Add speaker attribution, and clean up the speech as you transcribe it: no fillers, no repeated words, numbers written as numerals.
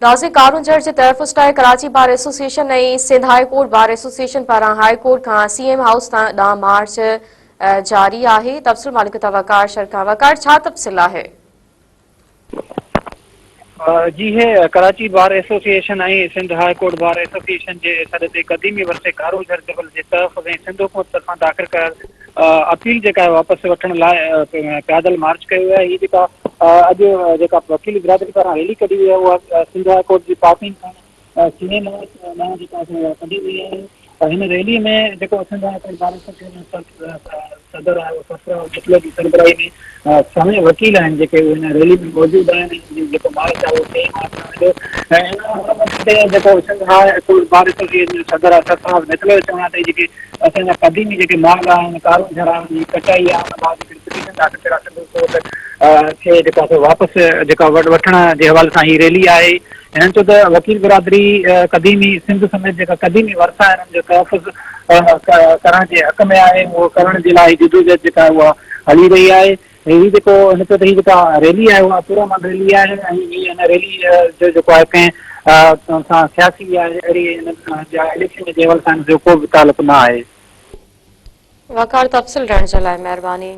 Speaker 1: ناظرين ڪارونجهر جي تحفظ لاء Karachi bar association ۽ Sindh high court bar association پاران هاء ڪورٽ کان سي ايم هائوس ڏانهن مارچ جاري آهي تفصيل معلوم ڪندا وقار شر کان وقار ڇا تفصيل آهي؟
Speaker 2: جي هي Karachi bar association ۽ Sindh high court bar association جي سڏ تي قديمي ورثي ڪارونجهر جبل جي تحفظ ۽ سنڌ حڪومت طرفان داخل ڪيل اپيل جيڪا آهي واپس وٺڻ لاء پيادل مارچ ڪيو ويو آهي هي جيڪا اڄ جيڪا وڪيل برادري پاران ريلي ڪڍي وئي آهي اها سنڌ هاء ڪورٽ جي پارڪنگ کان سي ايم هائوس ڏانهن جيڪا آهي ڪڍي وئي آهي هن ريلي ۾ جيڪو Sindh high court bar association صدر آهي سرفراز مطلب جي سربراهي ۾ سوين وڪيل آهن جيڪي هن ريلي ۾ موجود آهن جيڪو مارچ آهي اهو سي ايم هائوس ڏانهن ويندو ۽ هن تي جيڪو Sindh high court bar association جو صدر آهي سرفراز مطلب جو چوڻ آهي ته جيڪي اسان جا قديمي جيڪي ماڳ آهن، ڪارونجهر آهن، جي ڪٽائي آهي ان بعد هڪڙي پٽيشن داخل ڪري سنڌ حڪومت کي جيڪو آهي سو واپس جيڪا وٺڻ جي حوالي سان هي ريلي آهي. هنن چيو ته وڪيل برادري قديمي سنڌ سميت جيڪا قديمي ورثا آهن ان جو تحفظ ڪرڻ جي حق ۾ آهي اهو ڪرڻ جي لاء هي جدوجهد جيڪا آهي اها هلي رهي آهي. هي جيڪو هن چيو ته هي جيڪا ريلي آهي اها پرامن ريلي آهي ۽ هي هن ريلي جو جيڪو آهي ڪنهن سان سياسي يا اهڙي اليڪشن جي حوالي سان هن جو ڪو به تعلق نه آهي.
Speaker 1: وقار تفصيل ڏيڻ جي لاء مهرباني.